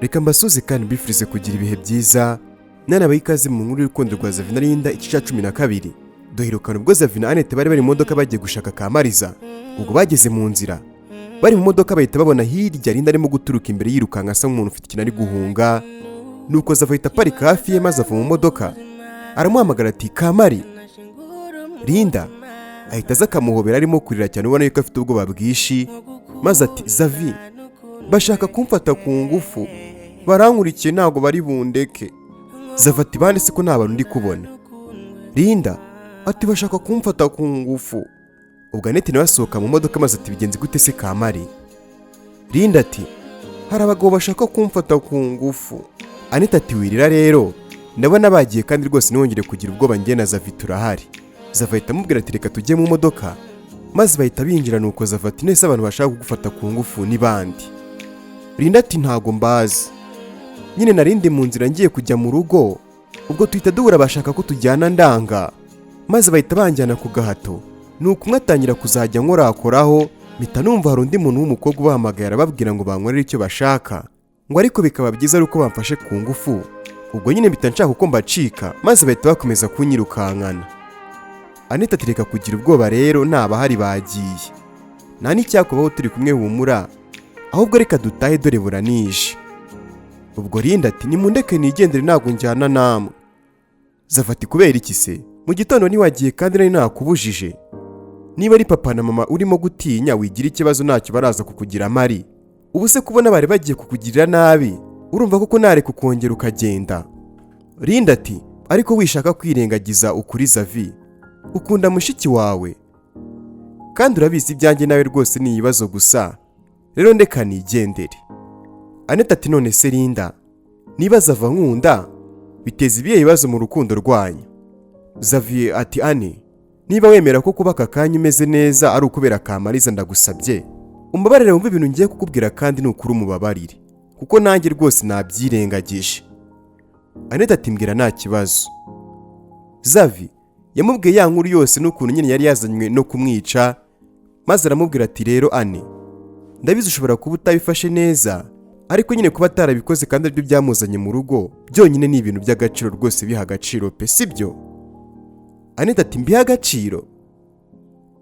Reka mbasuze kandi mbifurize kugira ibihe byiza. Nanabaha ikaze mu nkuru y'urukundo rwa Zavina Linda, igice cya 12. Duherukana ubwo Zavina, Annette bari bari mu modoka bagiye gushaka Kamariza. Ubwo bageze mu nzira bari mu modoka, bahita babona hirya Linda arimo guturuka imbere yirukanka, asa nk'umuntu ufite ikintu ari guhunga. Nuko Zava ahita aparika hafi ye, maze ava mu modoka aramuhamagara ati: "Kamari!" Linda ahita aza akamuhobera arimo kurira cyane, ubona yuko afite ubwoba bwinshi, maze ati: "Zavi, bashaka kumfata ku ngufu, barankurikiye, ntabwo bari bundeke." Zava ati: "Bande se ko nta bantu ndi kubona?" Linda ati: "Bashaka kumfata ku ngufu." Ubwo Annette nawe asohoka mu modoka, maze ati: "Bigenze gute se, Kamari?" Linda ati: "Hari abagabo bashaka kumfata ku ngufu." Annette ati: "Wirira rero, ndabona bagiye, kandi rwose ntiwongere kugira ubwoba, njye na Zavi turahari." Zava ahita amubwira ati: "Reka tujye mu modoka." Maze bahita binjira. Nuko Zava ati: "Nese abantu bashaka kugufata ku ngufu ni bande?" Linda ati: "Ntago mbazi nyine, narindi mu nzira ngiye kujya mu rugo, ubwo tuhita duhura, bashaka ko tujyana ndanga, maze bahita banjyana ku gahato. Nuko umwe atangira kuzajya nkorakoraho, mpita numva hari undi muntu w'umukobwa ubahamagaye, arababwira ngo bankorere icyo bashaka, ngo ariko bikaba byiza ari uko bamfashe ku ngufu. Ubwo nyine mpita nshaka uko mbacika, maze bahita bakomeza kunyirukankana." Anita ati: "Reka kugira ubwoba rero, ntabahari bagiye, nta n'icyakubaho turi kumwe, humura. Ahubwo reka dutahe, dore buranije." Ubwo Linda ati: "Nimundeke nigendere, ntabwo njyana namwe." Zava ati: "Kubera iki se? Mu gitondo ntiwagiye kandi nari nakubujije? Niba ari papa na mama urimo gutinya, wigira ikibazo, ntacyo baraza kukugira amari. Ubu se kubona bari bagiye kukugirira nabi, urumva koko nareka ukongera ukagenda?" Linda ati: "Ariko wishaka kwirengagiza ukuri, Zavi, ukunda mushiki wawe kandi urabizi, ibyanjye nawe rwose ni ibibazo gusa. Rero ndeka nigendere." Aneta ati: "None se Linda, niba Zava nkunda, biteza ibihe bibazo mu rukundo rwanyu?" Xavier ati: "Ane, niba wemera ko kuba aka kanya umeze neza ari ukubera Kamariza, ndagusabye umbabarire wumve ibintu ngiye kukubwira, kandi ni ukuri umubabarire, kuko nanjye rwose nabyirengagije." Aneta ati: "Mbwira, nta kibazo." Zavi yamubwiye ya nkuru yose n'ukuntu nyine yari yazanywe no kumwica, maze aramubwira ati: "Rero Ane, ndabizi ushobora kuba utabifashe neza, ariko nyine kuba atarabikoze kandi aribyo byamuzanye mu rugo byonyine ni ibintu by'agaciro rwose, biha agaciro pe, sibyo?" Anita ati: "Mbiha agaciro?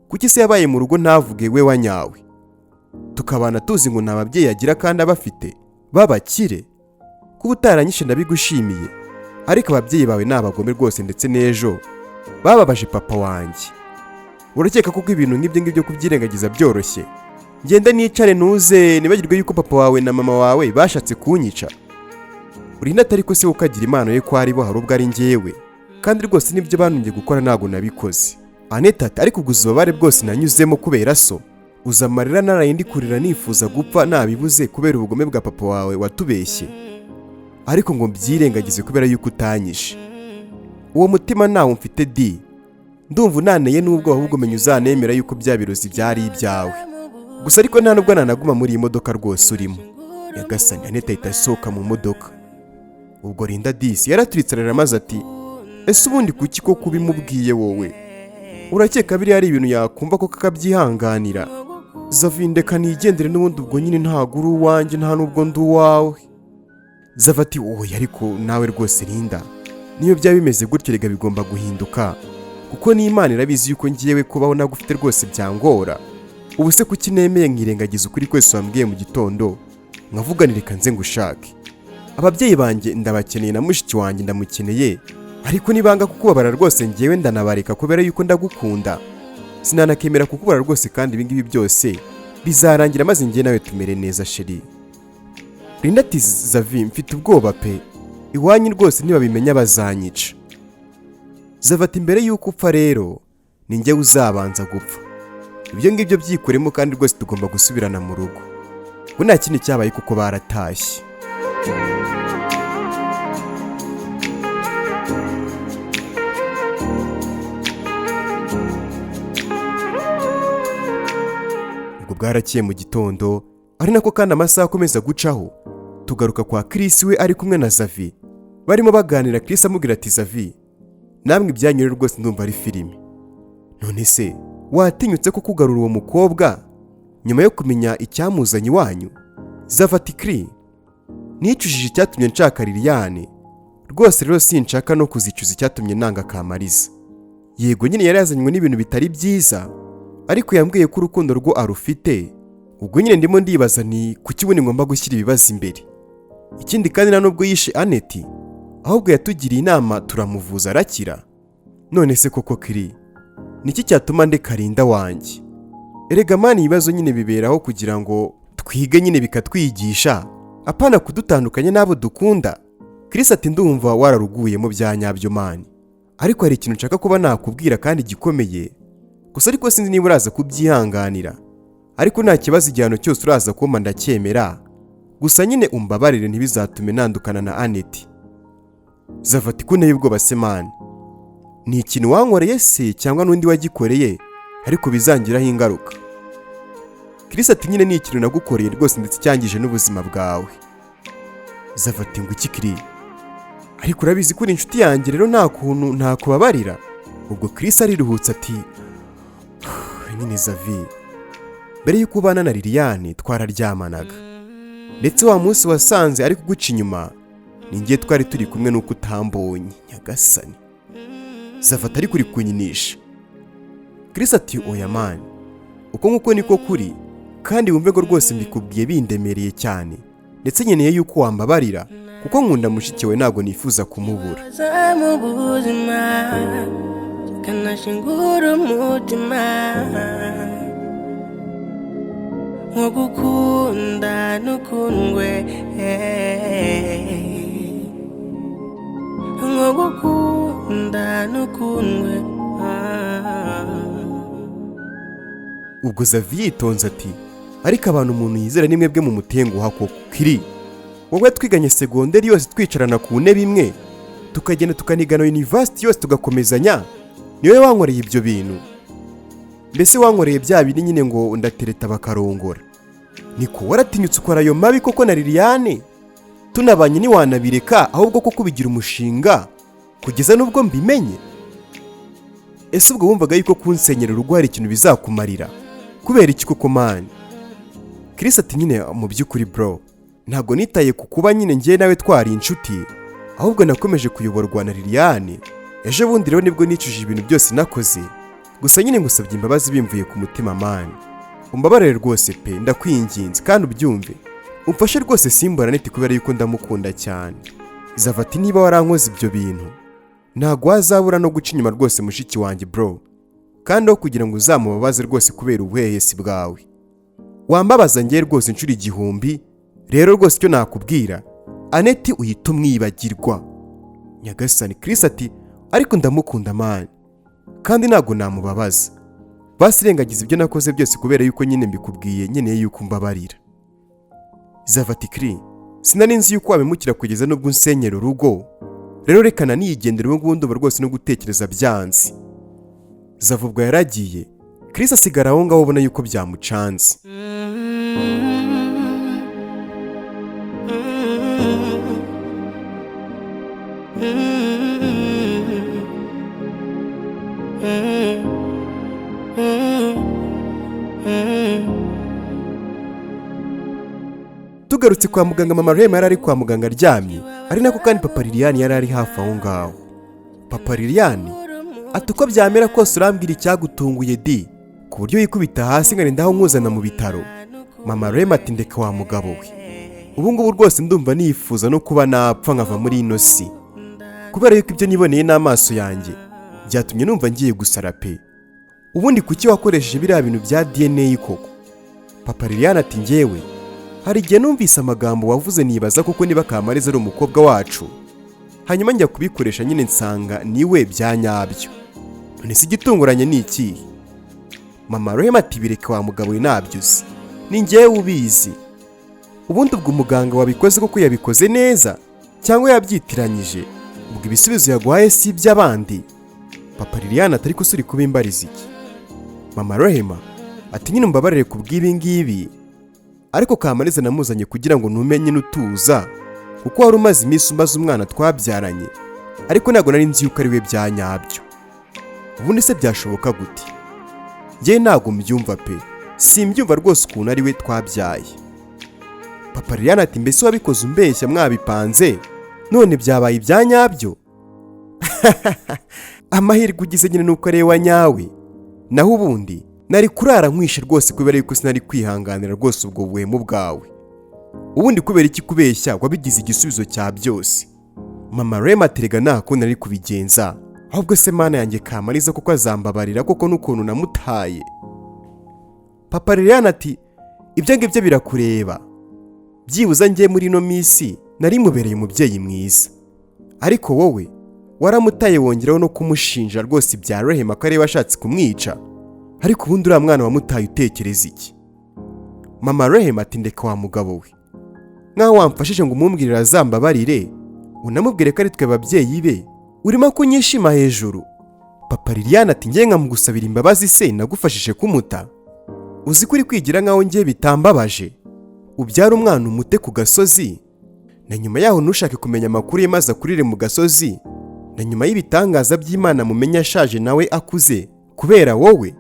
Kuki se yabaye mu rugo ntavuge we wa nyawe, tukabana tuzi ngo nta babyeyi agira kandi abafite b'abakire? Kuba utaranyishe ndabigushimiye, ariko ababyeyi bawe ni abagome rwose, ndetse n'ejo bababaje papa wanjye. Urakeka kuko ibintu nk'ibyo ngibyo kubyirengagiza byoroshye? Ngende nicare ntuze nibagirwe yuko papa wawe na mama wawe bashatse kunyica?" Urinda atari ko se ukagira impano ye ko ari bo, hari ubwo ari njyewe, kandi rwose nibyo bantumye gukora ntabwo nabikoze. Aneta ati: "Ariko ubwo ububabare bwose nanyuzemo kubera so, uza amarira naraye ndi kurira nifuza gupfa nabibuze kubera ubugome bwa papa wawe watubeshye, ariko ngo mbyirengagize kubera yuko utanyishe, uwo mutima ntawo mfite di. Ndumva unaneye n'ubwo, ahubwo menya uzanemera yuko bya birozi byari ibyawe gusa. Ariko nta nubwo nanaguma muri iyi modoka rwose urimo." Nyagasani, Aneta ahita asohoka mu modoka. Ubwo Linda disi yaraturitse arara, maze ati: "Ese ubundi kuki ko kubimubwiye wowe? Urakeka biriya ari ibintu yakumva ko kakabyihanganira? Zavi, ndeka nigendere n'ubundi, ubwo nyine ntabwo uri uwanjye, nta nubwo ndi uwawe." Zava ati: "Oya, ariko nawe rwose Linda, niyo byaba bimeze gutyo rega bigomba guhinduka, kuko n'Imana irabizi yuko ngiyewe kubaho nagufite rwose byangora. Ubu se kuki nemeye nkirengagiza ukuri kwese wambwiye mu gitondo, nkavuga reka nze ngushake? Ababyeyi banjye ndabakeneye, na mushiki wanjye ndamukeneye, ariko nibanga kukubabara rwose ngewe ndanabareka, kubera yuko ndagukunda, sinanakemera kukubara rwose. Kandi ibingibi byose bizarangira, maze njye nawe tumere neza, chérie." Linda ati: "Zavi, mfite ubwoba pe, iwanyu rwose nibabimenya bazanyica." Zava ati: "Mbere y'uko upfa rero ni njyewe uzabanza gupfa, ibyo ngibyo byikuremo, kandi rwose tugomba gusubirana mu rugo." Ngo nta kindi cyabaye kuko baratashye. Ubwo bwarakeye mu gitondo, ari nako kandi amasaha akomeza gucaho, tugaruka kwa Chris, we ari kumwe na Zavi barimo baganira. Chris amubwira ati: "Zavi, namwe ibyanyu rero rwose ndumva ari filime. None se watinyutse ko kugarura uwo mukobwa Nyuma yo kumenya icyamuzanye iwanyu? Zava ati: "Kiri, nicujije icyatumye nshaka Liliane rwose. Rero sinshaka no kuzicuza icyatumye nanga Kamariza. Yego nyine yari yazanywe n'ibintu bitari byiza, ariko yambwiye ko urukundo rwo arufite. Ubwo nyine ndimo ndibaza ni kuki ubundi ngomba gushyira ibibazo imbere. Ikindi kandi, nta nubwo yishe Aneti, ahubwo yatugiriye inama turamuvuza arakira. None se koko Kiri, niki cyatuma ndeka Linda wanjye? Erega man, ibibazo nyine biberaho kugira ngo twige nyine, bikatwigisha, apana kudutandukanya n'abo dukunda." Chris ati: "Ndumva wararuguyemo bya nyabyo man, ariko hari ikintu nshaka kuba nakubwira kandi gikomeye gusa, ariko sinzi niba uraza kubyihanganira. Ariko nta kibazo, igihano cyose uraza kumpa ndacyemera, gusa nyine umbabarire ntibizatume nandukana na Aneti." Zava ati: "Kunteye ubwoba se man, ni ikintu wankoreye se cyangwa n'undi wagikoreye ariko bizangiraho ingaruka?" Chris ati: "Nyine ni ikintu nagukoreye rwose, ndetse cyangije n'ubuzima bwawe." Zava ati: "Ngo iki Kiri? Ariko urabizi ko uri inshuti yanjye, rero nta kuntu ntakubabarira." Ubwo Chris ariruhutse ati: "Nyine Zavi, mbere y'uko ubana na Liliane twararyamanaga, ndetse wa munsi wasanze ari kuguca inyuma ni njye twari turi kumwe, nuko utambonye." Nyagasani! Zava ati: "Ariko uri kunyinisha." Chris ati: "Oya man, uko nguko niko kuri, kandi wumve ngo rwose mbikubwiye bindemereye cyane, ndetse nkeneye yuko wambabarira kuko nkunda mushiki we, ntabwo nifuza kumubura." Mu buzima kanashingura umutima nko gukunda n'ukundwe, nko gukunda n'ukundwe. Ubwo Zavi yitonze ati: "Ariko abantu umuntu yizera ni mwebwe mu mutenguha koko. Kiri, wowe twiganye segonderi yose, twicarana ku ntebe imwe, tukagenda tukanigana university yose, tugakomezanya, niwe wankoreye ibyo bintu? Mbese wankoreye bya bindi nyine ngo ndatereta bakarongora? Niko waratinyutse ukora ayo mabi koko na Liliane tunabanye? Ntiwanabireka ahubwo ko kubigira umushinga kugeza n'ubwo mbimenye? Ese ubwo wumvaga yuko kunsenyera urugo hari ikintu bizakumarira? Kubera iki koko man?" Chris ati: "Nyine mu by'ukuri bro, ntabwo nitaye ku kuba nyine njye nawe twari inshuti, ahubwo nakomeje kuyoborwa na Liliane. Ejo bundi rero nibwo nicujije ibintu byose nakoze. Gusa nyine ngusabye imbabazi bimvuye ku mutima man, umbabarire rwose pe, ndakwinginze kandi ubyumve, umfashe rwose simbura Aneti kubera yuko ndamukunda cyane." Zava ati: "Niba warankoze ibyo bintu, ntabwo wazabura no guca inyuma rwose mushiki wanjye bro, kandi aho kugira ngo uzamubabaze rwose kubera ubuhehesi bwawe, wambabaza ngewe rwose inshuro 1000. Rero rwose icyo nakubwira, Aneti uhita umwibagirwa." Nyagasani! Chris ati: "Ariko ndamukunda man, kandi ntabwo namubabaza. Basi rengagiza ibyo nakoze byose kubera yuko nyine mbikubwiye nkeneye yuko umbabarira." Zava ati: "Kiri, sinari nzi yuko wabimukira kugeza n'ubwo unsenyera urugo. Rero reka niyigendera ubu ngubu, ndumva rwose no gutekereza byanze." Zava ubwo yaragiye, Chris asigara aho ngaho ubona yuko byamucanze. Tugarutse kwa muganga, mama Rehema yari ari kwa muganga aryamye, ari nako kandi papa Liliane yari ari hafi aho ngaho. Papa Liliane ati: "Uko byamera kose urambwira icyagutunguye di, ku buryo yikubita hasi nkarinda aho nkuzana mu bitaro." Mama Rehema ati: "Ndeka wa mugabo we, ubu ngubu rwose ndumva nifuza no kuba napfa nkava muri ino si, kubera yuko ibyo niboneye n'amaso yanjye byatumye numva ngiye gusara pe. Ubundi kuki wakoresheje biriya bintu bya DNA koko?" Papa Liliane ati: "Njyewe hari igihe numvise amagambo wavuze, nibaza koko niba Kamariza ari umukobwa wacu, hanyuma njya kubikoresha nyine nsanga niwe bya nyabyo. None se igitunguranye ni ikihe?" Mama Rehema ati: "Bireke wa mugabo we, ntabyo uzi, ni njyewe ubizi. Ubundi ubwo umuganga wabikoze koko yabikoze neza cyangwa yabyitiranyije? Ubwo ibisubizo yaguhaye si iby'abandi?" Papa Liliane atari ko uri kubimbariza iki? Mama Rehema ati: "Nyine umbabarire ku bw'ibi ngibi, ariko Kamariza namuzanye kugira ngo ntumenye n'utuza, kuko wari umaze iminsi umbaza umwana twabyaranye, ariko ntabwo nari nzi yuko ari we bya nyabyo. Ubundi se byashoboka gute? Njyewe ntabwo mbyumva pe." Simbyumva rwose ukuntu ari we twabyaye. Papa Liliane ati: "Mbese wabikoze umbeshya mwabipanze, none byabaye ibya nyabyo? Amahirwe ugize nyine nuko ari wa nyawe, naho ubundi nari kurara nkwishe rwose, kubera yuko sinari kwihanganira rwose ubwo buhemu bwawe. Ubundi kubera iki kubeshya wabigize igisubizo cya byose?" Mama Rema ati: "Rega nta kundi nari kubigenza. Ahubwo se Mana yanjye, Kamariza kuko azambabarira koko n'ukuntu namutaye?" Papa Liliane ati: "Ibyo ngibyo birakureba. Byibuze njye muri ino minsi nari mubereye umubyeyi mwiza, ariko wowe waramutaye, wongeraho no kumushinja rwose ibya Rehema ko ariwe washatse kumwica. Ariko ubundi uriya mwana wamutaye utekereza iki?" Mama Rehema ati: "Ndeka wa mugabo we, nkaho wamfashije ngo umumbwirire azambabarire, unamubwire ko ari twe babyeyi be, urimo kunyishima hejuru." Papa Liliane ati: "Ngiye nkamugusabira imbabazi se nagufashije kumuta? Uzi ko uri kwigira nkaho ngiye bitambabaje? Ubyara umwana umute ku gasozi, na nyuma yaho ntushake kumenya amakuru ye, maze akurire mu gasozi, na nyuma y'ibitangaza by'Imana mumenye ashaje nawe akuze kubera wowe.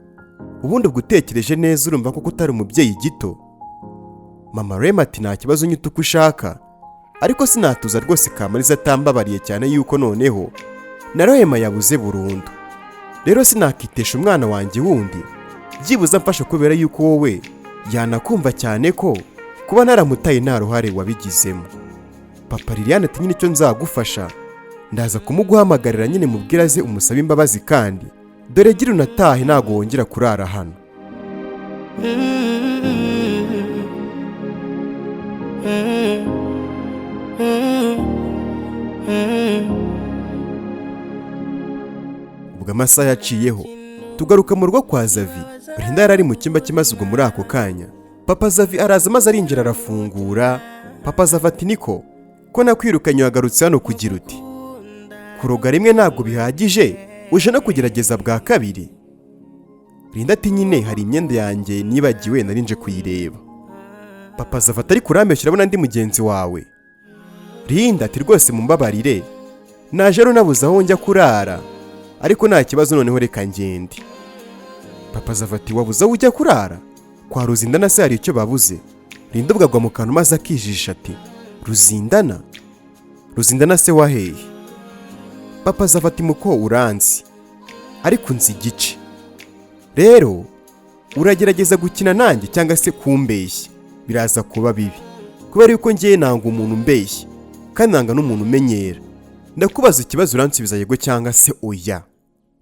Ubundi ubwo utekereje neza urumva koko utari umubyeyi gito?" Mama Rema ati: "Nta kibazo, nyita uko ushaka, ariko sinatuza rwose Kamariza atambabariye, cyane yuko noneho na Rehema yabuze burundu. Rero sinakitesha umwana wanjye wundi. Byibuze amfasha kubera yuko wowe yanakumva cyane ko kuba naramutaye nta ruhare wabigizemo." Papa Liliane ati: "Nyine icyo nzagufasha, ndaza kumuguhamagarira nyine mubwira aze umusabe imbabazi, kandi dore gira unatahe, ntabwo wongera kurara hano." Ubwo amasaha yaciyeho, tugaruka mu rugo kwa Zavi. Rinda yari ari mu cyumba cye, maze ubwo muri ako kanya Papa Zavi araza, maze arinjira arafungura. Papa Zavi ati: "Niko ko nakwirukanye, wagarutse hano kugira uti kuroga rimwe ntabwo bihagije, uje no kugerageza bwa kabiri?" Rinda ati: "Nyine hari imyenda yanjye nibagiwe, nari nje kuyireba." Papa Zavi ati: "Ariko urambeshya, urabona ndi mugenzi wawe." Rinda ati: "Rwose mumbabarire, naje rero nabuze aho njya kurara, ariko nta kibazo, noneho reka ngende." Papa Zavi ati: "Wabuze aho ujya kurara? Kwa Ruzindana se hari icyo babuze?" Rinda ubwo agwa mu kantu, maze akijijisha ati: "Ruzindana? Ruzindana se wahehe?" Papa Zavi ati: "Muko, uranzi ariko nzi igice. Rero uragerageza gukina nanjye cyangwa se kumbeshya, biraza kuba bibi, kubera yuko ngiye nanga umuntu umbeshya kandi nanga n'umuntu umenyera. Ndakubaza ikibazo, uransubiza yego cyangwa se oya.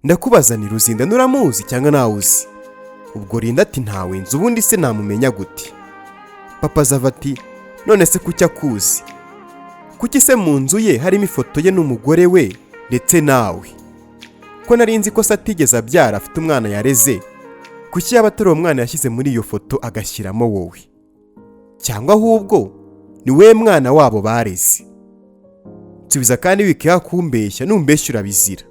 Ndakubaza ni Ruzindana uramuzi cyangwa ntawe uzi?" Ubwo Rinda ati: "Ntawe nzi, ubundi se namumenya gute?" Papa Zava ati: "None se kuki akuzi? Kuki se mu nzu ye harimo ifoto ye n'umugore we ndetse nawe? Ko nari nzi ko se atigeze abyara, afite umwana yareze, kuki yaba atari uwo mwana yashyize muri iyo foto agashyiramo wowe? Cyangwa ahubwo ni we mwana wabo bareze? Nsubiza kandi wikiha kumbeshya, numbeshya urabizira."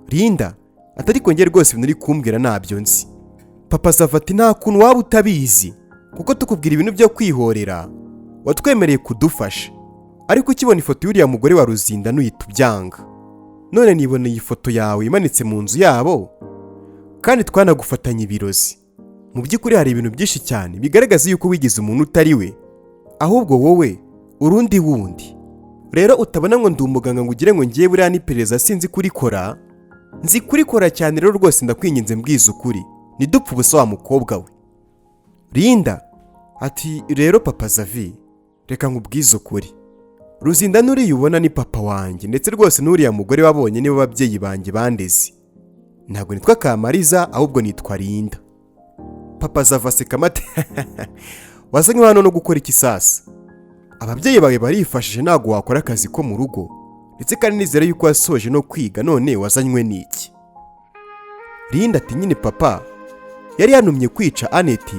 Rinda atari kongera: "Rwose ibintu uri kumbwira ntabyo nzi." Papa Zava ati: "Nta kuntu waba utabizi, kuko tukubwira ibintu byo kwihorera watwemereye kudufasha, ariko ukibona ifoto y'uriya mugore wa Ruzinda nuhita ubyanga. None niboneye ifoto yawe imanitse mu nzu yabo, kandi twanagufatanya ibirozi. Mu by'ukuri hari ibintu byinshi cyane bigaragaza yuko wigize umuntu utari we, ahubwo wowe urundi wundi. Rero utabona ngo ndi umuganga ngo ugire ngo ngiye buriya n'iperereza sinzi kurikora, nzi kurikora cyane. Rero rwose ndakwinginze, mbwiza ukuri, ntidupfe ubusa wa mukobwa we." Rinda ati: "Rero Papa Zavi, reka nkubwize ukuri. Ruzinda n'uriya ubona ni papa wanjye, ndetse rwose n'uriya mugore wabonye nibo babyeyi banjye bandeze. Ntabwo nitwa Kamariza, ahubwo nitwa Rinda." Papa Zava aseka amate: "Wazanywe hano no gukora iki sasa? Ababyeyi bawe barifashije, ntabwo wakora akazi ko mu rugo, ndetse kandi nizere yuko wasoje no kwiga. None wazanywe n'iki?" Rinda ati: "Nyine papa yari yantumye kwica Aneti,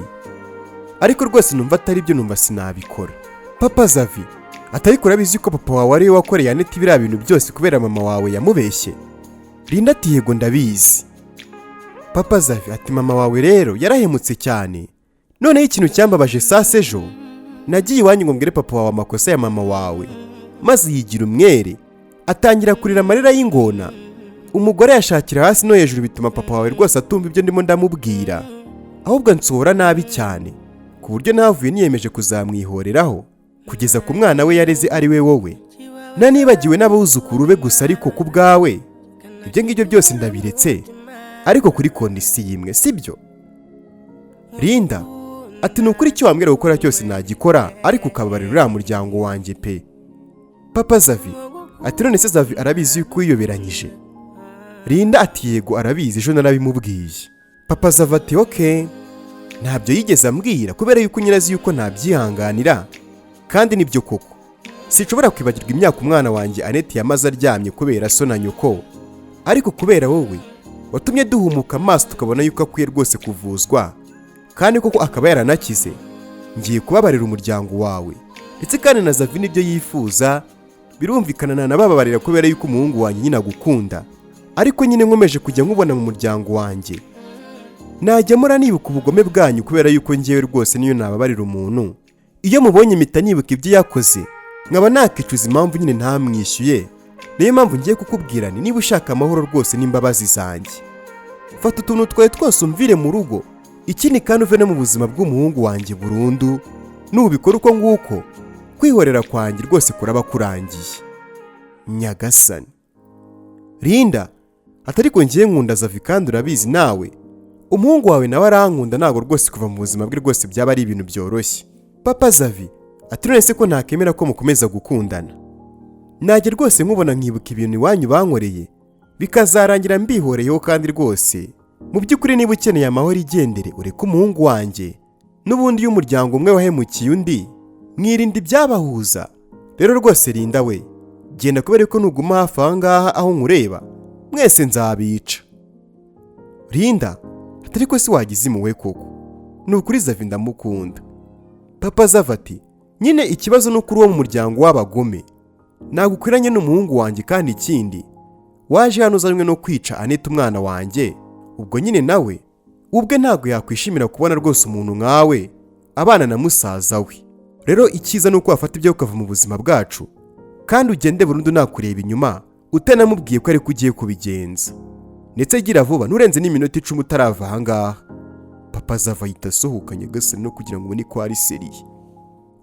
ariko rwose numva atari byo, numva sinabikora." Papa Zavi atari urabizi ko papa wawe ariwe wakoreye Aneti biriya bintu byose kubera mama wawe yamubeshye? Rinda ati: "Yego, ndabizi." Papa Zavi ati: "Mama wawe rero yarahemutse cyane. Noneho ikintu cyambabaje sasa, ejo nagiye iwanyu ngo mbwire papa wawe amakosa ya mama wawe, maze yigira umwere, atangira kurira amarira y'ingona. Umugore yashakira hasi no hejuru, bituma papa wawe rwose atumva ibyo ndimo ndamubwira. Ahubwo ansohora nabi cyane, ku buryo navuye niyemeje kuzamwihoreraho kugeza ku mwana we yareze, ari we wowe. Nanibagiwe n'abuzukuru be gusa. Ariko ku bwawe ibyo ngibyo byose ndabiretse, ariko kuri condition imwe, sibyo?" Linda ati: "Ni ukuri, icyo wambwira gukora cyose nagikora, ariko ukababarira uriya muryango wanjye pe." Papa Zavi ati: "None se Zavi arabizi yuko wiyoberanyije?" Linda ati: "Yego, arabizi, ejo narabimubwiye." Papa Zavi ati: "Okay, ntabyo yigeze ambwira kubera yuko nyine azi yuko ntabyihanganira. Kandi nibyo koko, sinshobora kwibagirwa imyaka umwana wanjye Anete yamaze aryamye kubera so na nyoko. Ariko kubera wowe watumye duhumuka amaso, tukabona yuko akwiye rwose kuvuzwa, kandi koko akaba yaranakize, ngiye kubabarira umuryango wawe, ndetse kandi na Zavi nibyo yifuza. Birumvikana nanabababarira kubera yuko umuhungu wanjye nyine agukunda. Ariko nyine nkomeje kujya nkubona mu muryango wanjye, najya mpora nibuka ubugome bwanyu, kubera yuko ngewe rwose niyo nababarira umuntu, iyo mubonye mpita nibuka ibyo yakoze, nkaba nakicuza impamvu nyine ntamwishyuye. Niyo mpamvu ngiye kukubwira ni niba ushaka amahoro rwose n'imbabazi zanjye, fata utuntu twawe twose umvire mu rugo. Ikindi kandi, uve no mu buzima bw'umuhungu wanjye burundu. Nubikora uko nguko, kwihorera kwanjye rwose kuraba kurangiye." Nyagasani! Linda ati: "Ariko ngiye nkunda Zavi, kandi urabizi nawe, umuhungu wawe nawe arankunda. Ntabwo rwose kuva mu buzima bwe rwose byaba ari ibintu byoroshye." Papa Zavi ati: "None se ko ntakemera ko mukomeza gukundana, najya rwose nkubona nkibuka ibintu iwanyu bankoreye, bikazarangira mbihoreyeho. Kandi rwose mu by'ukuri, niba ukeneye amahoro, igendere ureke umuhungu wanjye. N'ubundi iyo umuryango umwe wahemukiye undi, mwirinda ibyabahuza. Rero rwose Linda we, genda, kubera ko nuguma hafi aha ngaha aho nkureba, mwese nzabica." Linda ati: "Ariko si wagize impuhwe koko? Ni ukuri Zavi ndamukunda." Papa Zavi ati: "Nyine ikibazo ni uko uri uwo mu muryango w'abagome, ntabwo ukwiranye n'umuhungu wanjye. Kandi ikindi, waje hano uzanywe no kwica Anete umwana wanjye. Ubwo nyine nawe ubwe ntabwo yakwishimira kubona rwose umuntu nkawe abana na musaza we. Rero icyiza ni uko wafata ibyo ukava mu buzima bwacu, kandi ugende burundu nakureba inyuma, utanamubwiye ko ariko ugiye kubigenza. Ndetse gira vuba, nturenze n'iminota 10 utarava ahangaha." Papa azava ahita asohoka. Nyagasani, no kugira ngo ubone ko ari sérieux.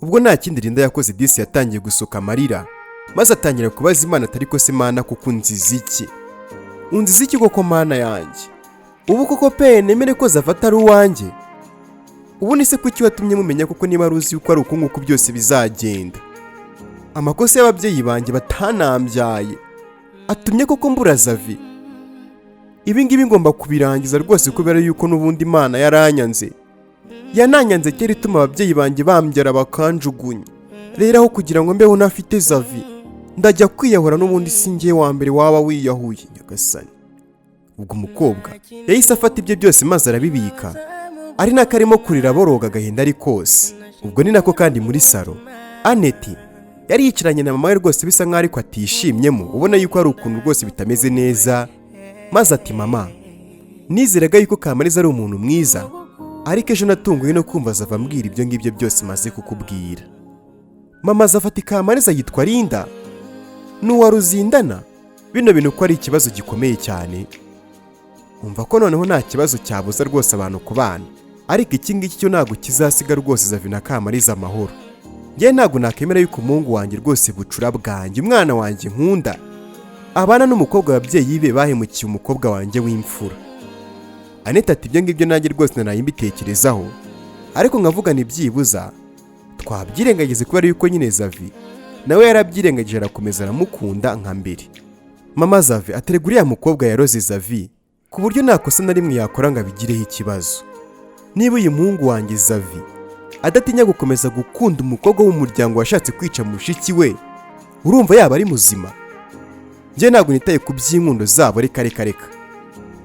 Ubwo nta kindi Linda yakoze, disi yatangiye gusuka amarira, maze atangira kubaza Imana atari ko se Mana kuko unziza iki? Unziza iki koko Mana yanjye? Ubu koko pe nemere ko Zafata ari uwanjye? Ubu ni se kuki watumye mumenya koko, niba ari uzi yuko ari uku nguku byose bizagenda? Amakosa y'ababyeyi banjye batanambyaye atumye koko mbura Zavi. Ibi ngibi ngomba kubirangiza rwose, kubera yuko n'ubundi Imana yaranyanze, yananyanze kera ituma ababyeyi banjye bambyara bakanjugunya. Rero aho kugira ngo mbeho ntafite Zavi, ndajya kwiyahura. N'ubundi si njye wa mbere waba wiyahuye." Nyagasani! Ubwo umukobwa yahise afata ibye byose maze arabibika, ari nako arimo kurira aboroga agahinda ari kose. Ubwo ni nako kandi muri salo, Aneti yari yicaranye na mama we, rwose bisa nkaho ariko atishimyemo, ubona yuko hari ukuntu rwose bitameze neza. Maze ati: "Mama, nizeraga yuko Kamariza ari umuntu mwiza, ariko ejo natunguwe no kumva azava ambwira ibyo ngibyo byose maze kukubwira." Mama azafata: "Kamariza yitwa Linda n'uwa Ruzindana. Bino bintu ko ari ikibazo gikomeye cyane. Umva ko noneho nta kibazo cyabuza rwose abantu kubana, ariko iki ngiki cyo ntabwo kizasiga rwose Zavi na Kamariza amahoro. Njye ntabwo nakemera yuko umuhungu wanjye rwose, bucura bwanjye, umwana wanjye nkunda, abana n'umukobwa ababyeyi be bahemukiye umukobwa wanjye w'imfura." Anete ati: "Ibyo ngibyo nanjye rwose naraye mbitekerezaho, ariko nkavuga ni byibuza twabyirengagize, kubera yuko nyine Zavi nawe yarabyirengagije, arakomeza aramukunda nka mbere." Mama Zavi aterega: "Uriya mukobwa yaroze Zavi, ku buryo nta kosa na rimwe yakora ngo abigireho ikibazo. Niba uyu muhungu wanjye Zavi adatinya gukomeza gukunda umukobwa w'umuryango washatse kwica mushiki we, urumva yaba ari muzima? Njye ntabwo nitaye ku by'inkundo zabo, reka reka reka."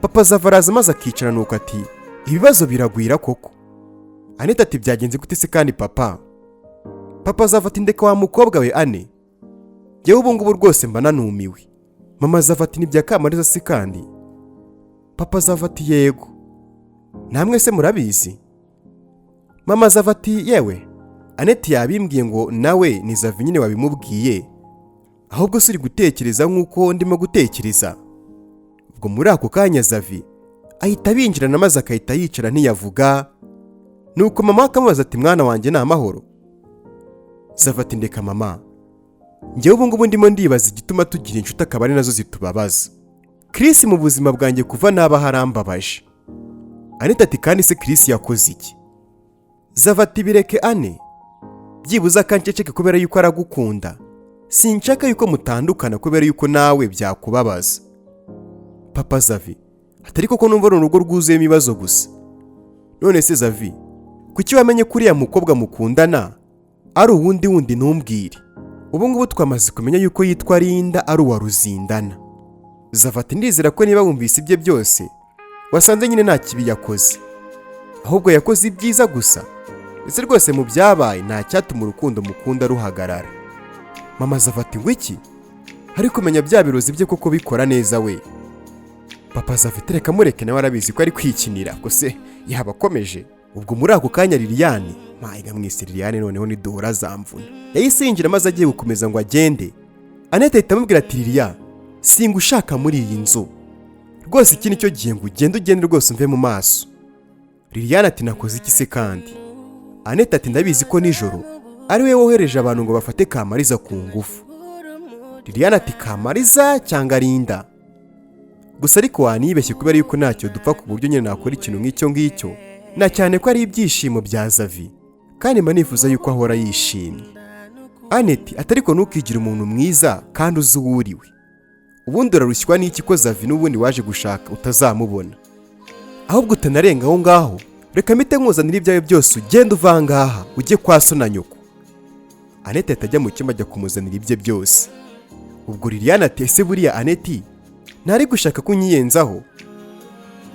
Papa Zavi araza maze akicara, nuko ati: "Ibibazo biragwira koko." Anete ati: "Byagenze gute se kandi papa?" Papa Zavi ati: "Ndeka wa mukobwa we Ane, njyewe ubu ngubu rwose mba nanumiwe." Mama Zavi ati: "Nibya Kamariza se kandi?" Papa Zavi ati: "Yego, namwe se murabizi?" Mama Zavi ati: "Yewe, Anete yabimbwiye ngo nawe ni Zavi nyine wabimubwiye. Ahubwo se uri gutekereza nk'uko ndimo gutekereza?" Ubwo muri ako kanya Zavi Ahita abinjirana maze akahita yicara ntiyavuga. Nuko mama we akamubaza ati: "Mwana wanjye, ni amahoro?" Xavier ati: "Ndeka mama, njyewe ubu ngubu ndimo ndibaza igituma tugira inshuti akaba ari nazo zitubabaza. Chris mu buzima bwanjye kuva naba harambabaje." Anita ati: "Kandi se Chris yakoze iki?" Xavier ati: "Bireke ane, byibuze akanceceke kubera yuko aragukunda. Sinshaka yuko mutandukana kubera yuko nawe byakubabaza." Papa Xavier atari koko numva ari urugo rwuzuyemo ibibazo gusa. None se Xavier, kuki wamenye ko uriya mukobwa mukundana ari uwundi wundi ntumbwire? Ubu ngubu twamaze kumenya yuko yitwa Linda, ari uwa Ruzindana. Xavier ati: "Ndizera ko niba wumvise ibye byose wasanze nyine nta kibi yakoze, ahubwo yakoze ibyiza gusa. Ndetse rwose mu byabaye nta cyatuma urukundo mukunda ruhagarara." Mama Xavier ati: "Ngo iki? Ari kumenya bya birozi bye koko bikora neza we." Papa Xavier: "Reka mureke, nawe arabizi ko ari kwikinira ko se yaba akomeje." Ubwo muri ako kanya Liliane, mayiga mwese, Liliane noneho niduhora zamvuna, yahise yinjira maze agiye gukomeza ngo agende, Anete ahita amubwira ati: "Liliya, singushaka muri iyi nzu rwose. Iki nicyo gihe ngo ugende, ugende rwose umve mu maso." Liliane ati: "Nakoze iki se kandi?" Anete ati: "Ndabizi ko nijoro ari we wohereje abantu ngo bafate Kamariza ku ngufu." Liliane ati: "Kamariza cyangwa Linda? Gusa ariko wanibeshye kubera yuko ntacyo dupfa ku buryo nyine nakora ikintu nk'icyo ngicyo, na cyane ko ari ibyishimo bya Zavi kandi mba nifuza yuko ahora yishimye." Aneti ati: "Ariko ntukigire umuntu mwiza kandi uzi uwo uriwe. Ubundi urarushywa n'iki ko Zavi n'ubundi waje gushaka utazamubona? Ahubwo utanarenga aho ngaho, reka mpite nkuzanira ibyawe byose, ugende uva aha ngaha ujye kwa so na nyoko." Anete ahita ajya mu cyumba, ajya kumuzanira ibye byose. Ubwo Liliane ati: "Ese buriya Aneti ntari gushaka kunyiyenzaho?"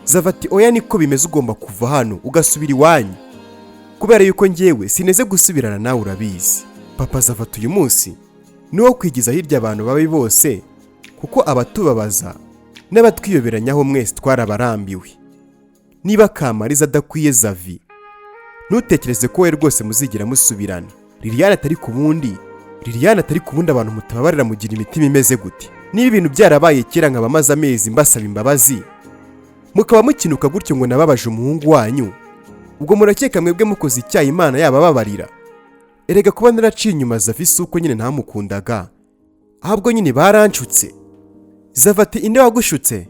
Zava ati: "Oya, niko bimeze, ugomba kuva hano ugasubira iwanyu kubera yuko njyewe sineze gusubirana nawe, urabizi." Papa Zava ati: "Uyu munsi ni uwo kwigiza hirya abantu babi bose, kuko abatubabaza n'abatwiyoberanyaho mwese twarabarambiwe. Niba Kamariza adakwiye Zavi, ntutekereze ko we rwose muzigera musubirana." Liliane atari ku bundi abantu mutababarira mugira imitima imeze gute? Niba ibintu byarabaye kera nkaba maze amezi mbasaba imbabazi, mukaba mukinuka gutyo ngo nababaje umuhungu wanyu, ubwo murakeka mwebwe mukoze icyaha Imana yabababarira? Erega kuba naraciye inyuma Zavi si uko nyine ntamukundaga, ahubwo nyine baranshutse." Zava ati: "Inde wagushutse?"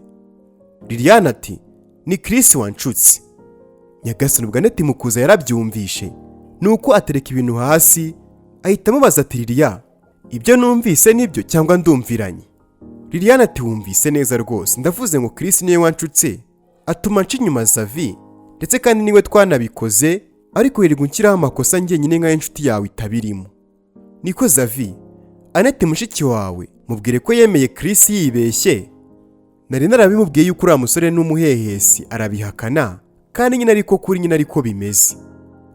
Liliane ati: "Ni Chris wanshutse." Nyagasani, ubwo Aneti mukuza yarabyumvishe, nuko atereka ibintu hasi, ahita amubaza ati: "Liliya, ibyo numvise nibyo cyangwa ndumviranye?" Liliane ati: "Wumvise neza rwose. Ndavuze ngo Chris niwe wanshutse atuma nca inyuma Zavi, ndetse kandi niwe twanabikoze, ariko wirirwa unshyiraho amakosa njyenyine nk'ayo inshuti yawe itabirimo. Niko Zavi, Anete mushiki wawe mubwire ko yemeye Chris yibeshye. Nari narabimubwiye yuko uriya musore n'umuhehesi, arabihakana, kandi nyine ariko kuri nyine ariko bimeze.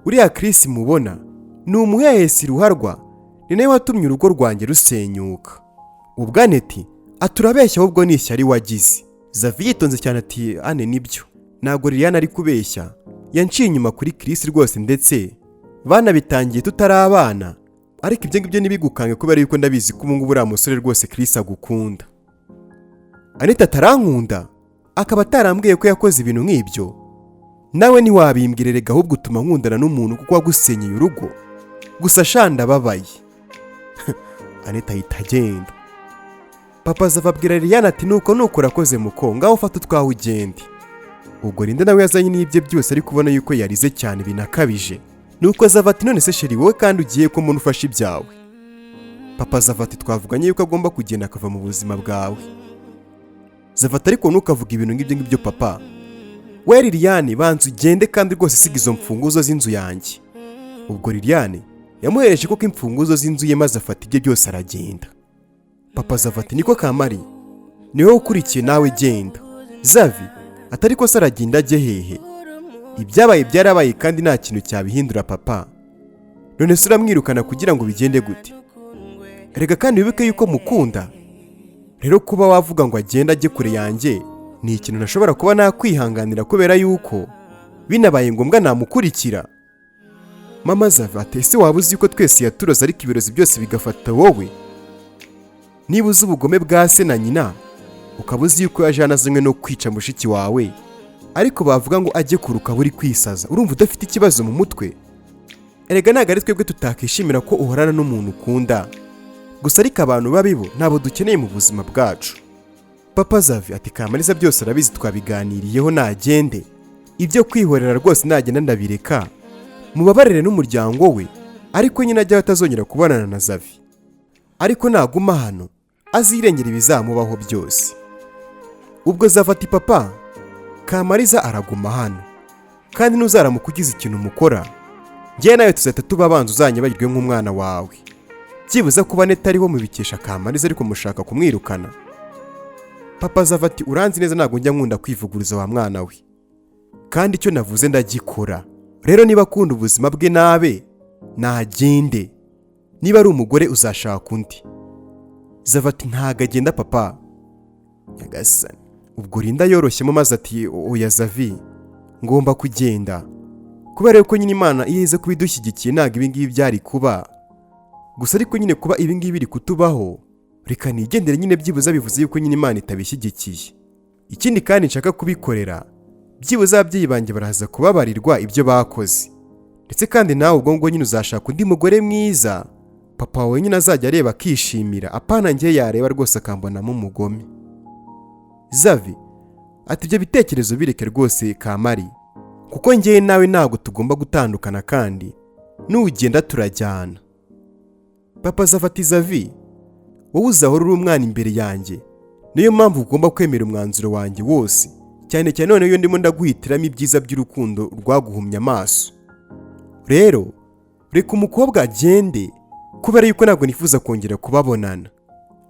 Uriya Chris mubona ni umuhehesi ruharwa, ni nawe watumye urugo rwanjye rusenyuka." Ubwo Aneti aturabeshya, ahubwo ni ishyari wagize. Zavi yitonze cyane ati: "Ane, nibyo, ntabwo Liliane ari kubeshya. Yanciye inyuma kuri Chris rwose, ndetse banabitangiye tutari abana. Ariko ibyo ngibyo ntibigukange kubera yuko ndabizi ko ubu ngubu uriya musore rwose Chris agukunda." Anita atarankunda akaba atarambwiye ko yakoze ibintu nk'ibyo. Nawe ntiwabimbwira rega, ahubwo utuma nkundana n'umuntu kuko wagusenyeye urugo. Gusa sha, ndababaye. Anita ahita agenda. Papa Zava abwira Liliane ati: "Nuko nuko, urakoze muko, ngaho ufata utwawe ugende." Ubwo Linda nawe yazanye n'ibye byose, ariko ubona yuko yarize cyane binakabije. Nuko Zava ati: "None se chérie, wowe kandi ugiye ko mbona ufashe ibyawe?" Papa Zava ati: "Twavuganye yuko agomba kugenda akava mu buzima bwawe." Zava ati: "Ariko ntukavuge ibintu nk'ibyo ngibyo papa we. Liliane, banza ugende kandi rwose siga izo mfunguzo z'inzu yanjye." Ubwo Liliane yamuhereje koko imfunguzo z'inzu ye, maze afata ibye byose aragenda. Papa Zava ati: "Niko kamari, ni wowe ukurikiye, nawe genda." Zavi atari ko se aragenda ajye hehe? Ibyabaye byarabaye kandi nta kintu cyabihindura papa. None se uramwirukana kugira ngo bigende gute? Reka kandi wibuke yuko mukunda. Rero kuba wavuga ngo agende ajye kure yanjye ni ikintu ntashobora kuba nakwihanganira, kubera yuko binabaye ngombwa namukurikira. Mama Zava ati: "Ese waba uzi yuko twese yaturoze, ariko ibirozi byose bigafata wowe? Niba uzi ubugome bwa se na nyina, ukaba uzi yuko yaje yanazanywe no kwica mushiki wawe." Ariko bavuga ngo ajye kuruka buri kwisaza, urumva udafite ikibazo mu mutwe? Erega ntabwo ari twebwe tutakishimira ko uhorana n'umuntu ukunda gusa, ariko abantu babi bo ntabwo dukeneye mu buzima bwacu. Papa Zavi ati: "Kamariza byose arabizi, twabiganiriyeho, nagende. Ibyo kwihorera rwose nagenda ndabireka, mubabarire n'umuryango we, ariko nyine ajya atazongera kubonana na Zavi. Ariko naguma hano azirengera ibizamubaho byose." Ubwo Zavi ati: "Papa, Kamariza araguma hano, kandi ntuzaramuka ugize ikintu umukora, njyewe nawe tuzahita tuba abanza, uzanyibagirwe nk'umwana wawe. Byibuze kuba Neta ariho mubikesha Kamariza, ariko mushaka kumwirukana." Papa Zava ati: "Uranzi neza, ntabwo njya nkunda kwivuguruza wa mwana we, kandi icyo navuze ndagikora. Rero niba akunda ubuzima bwe nabe nagende, niba ari umugore uzashaka undi." Zava ati: "Ntago agenda, papa." Nyagasani! Ubwo Rinda yoroshyemo maze ati: "Oya Zavi, ngomba kugenda, kubera yuko nyine Imana iyo iza kuba idushyigikiye ntabwo ibi ngibi byari kuba. Gusa ariko nyine kuba ibi ngibi biri kutubaho, reka nigendere nyine, byibuze bivuze yuko nyine Imana itabishyigikiye. Ikindi kandi nshaka kubikorera, byibuze ababyeyi banjye baraza kubabarirwa ibyo bakoze. Ndetse kandi nawe ubwo ngubwo nyine uzashaka undi mugore mwiza, papa wawe nyine azajya areba akishimira, apana njye yareba rwose akambonamo umugome." Zavi ati: "Ibyo bitekerezo bireke rwose Kamari, kuko njyewe nawe ntabwo tugomba gutandukana, kandi nugenda turajyana." Papa Zavi ati: "Zavi, wowe uzahora uri umwana imbere yanjye, niyo mpamvu ugomba kwemera umwanzuro wanjye wose, cyane cyane noneho iyo ndimo ndaguhitiramo ibyiza by'urukundo rwaguhumye amaso. Rero reka umukobwa agende, kubera yuko ntabwo nifuza kongera kubabonana."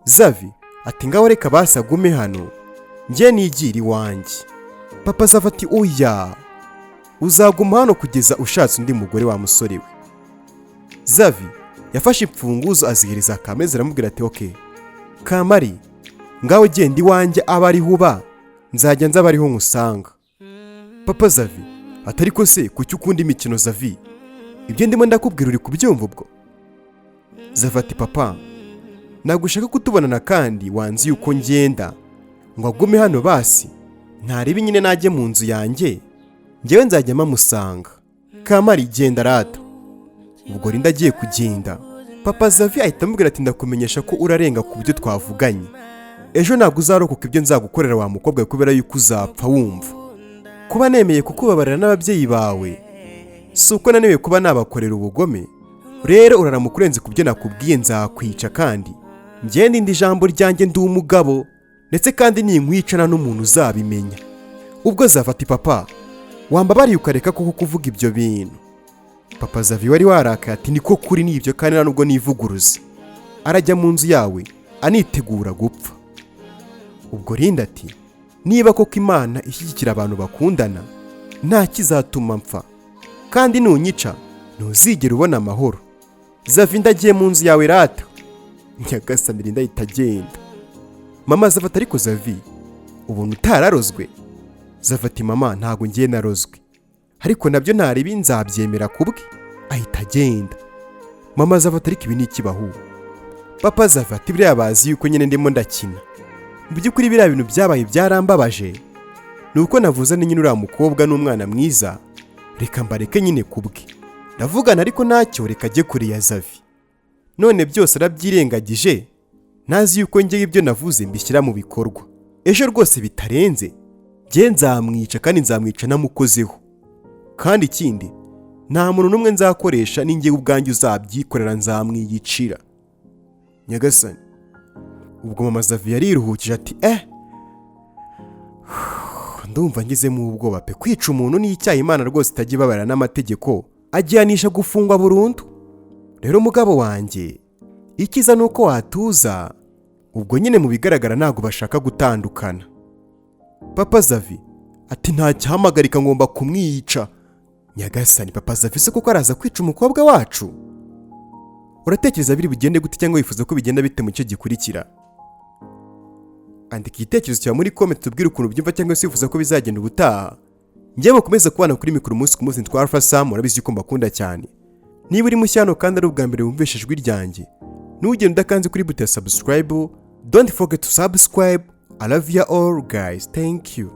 Zavi ati: "Ngaho reka basi agume hano, njye nigira iwanjye." Papa Zavi ati: "Oya, uzaguma hano kugeza ushatse undi mugore wa musore we." Zavi yafashe imfunguzo azihereza Kamezi, aramubwira ati: "Okay Kamari, ngaho genda iwanjye abe ariho uba, nzajya nza abe ariho nkusanga." Papa Zavi ati: "Ariko se kuki ukunda imikino Zavi? Ibyo ndimo ndakubwira uri kubyumva?" Ubwo Zavi ati: "Papa, ntabwo ushaka kutubonana kandi wanze yuko ngenda, ngo agume hano basi ntarebe nyine, najye mu nzu yanjye, njyewe nzajya mpamusanga. Kamari, genda rata." Ubwo Rinda agiye kugenda, Papa Zavi ahita amubwira ati: "Ndakumenyesha ko urarenga ku byo twavuganye ejo, ntabwo uzarokoka ibyo nzagukorera wa mukobwa we, kubera yuko uzapfa wumva. Kuba nemeye kukubabarira n'ababyeyi bawe si uko naniwe kuba nabakorera ubugome. Rero uraramuka urenze ku byo nakubwiye, nzakwica, kandi ngende indi jambo ryanjye, ndi umugabo, ndetse kandi ninkwicana n'umuntu uzabimenya." Ubwo Zavi ati: "Papa, wambabariye ukareka koko kuvuga ibyo bintu?" Papa Zavi wari warakaye ati: "Niko kuri n'ibyo, kandi nta nubwo nivuguruza. Arajya mu nzu yawe anitegura gupfa." Ubwo Rinda ati: "Niba koko Imana ishyigikira abantu bakundana, nta kizatuma mpfa, kandi nunyica ntuzigera ubona amahoro. Zavi, ndagiye mu nzu yawe rata." Nyagasani! Rinda ahita agenda. Mama Zavi ati: "Ariko Zavi, ubuntu utararozwe?" Zavi ati: "Mama, ntabwo ngiye narozwe, ariko nabyo ntaribi nzabyemera kubwe." Ahita agenda. Mama Zavi ati: "Ariko ibi ni ikibahu?" Papa Zavi ati: "Biriya bazi yuko nyine ndimo ndakina. Mu by'ukuri biriya bintu byabaye byarambabaje, ni uko navuze ni nyine uriya mukobwa n'umwana mwiza, reka mbareke nyine kubwe, ndavugana, ariko ntacyo, reka ajye kure ya Zavi. None byose arabyirengagije, ntazi yuko ngewe ibyo navuze mbishyira mu bikorwa. Ejo rwose bitarenze njye nzamwica, kandi nzamwica namukozeho. Kandi ikindi, nta muntu n'umwe nzakoresha, ni njyewe ubwanjye uzabyikorera, nzamwiyicira." Nyagasani! Ubwo mama Zavi yariruhukije ati: "Eh, ndumva ngizemo ubwoba pe. Kwica umuntu ni icyaha Imana rwose itajya ibabarira, n'amategeko agihanisha gufungwa burundu. Rero mugabo wanjye, icyiza ni uko watuza." Ubwo nyine mu bigaragara ntabwo bashaka gutandukana. Papa Zavi ati: "Ntacyahamagarika, ngomba kumwica." Nyagasani! Papa Zavi se kuko araza kwica umukobwa wacu? Uratekereza biri bugende gute, cyangwa wifuza ko bigenda bite mu cyo gikurikira? Andika igitekerezo cyawe muri comment, tubwire ukuntu ubyumva cyangwa se wifuza ko bizagenda ubutaha. Njyewe mukomeze kubana kuri mikoro umunsi ku munsi nitwa Alpha Sam. Urabizi ko mbakunda cyane. Niba uri mushya hano kandi ari ubwa mbere wumvishe ijwi ryanjye, ntugende udakanze kuri buto ya subscribe. Don't forget to subscribe. I love you all guys, thank you.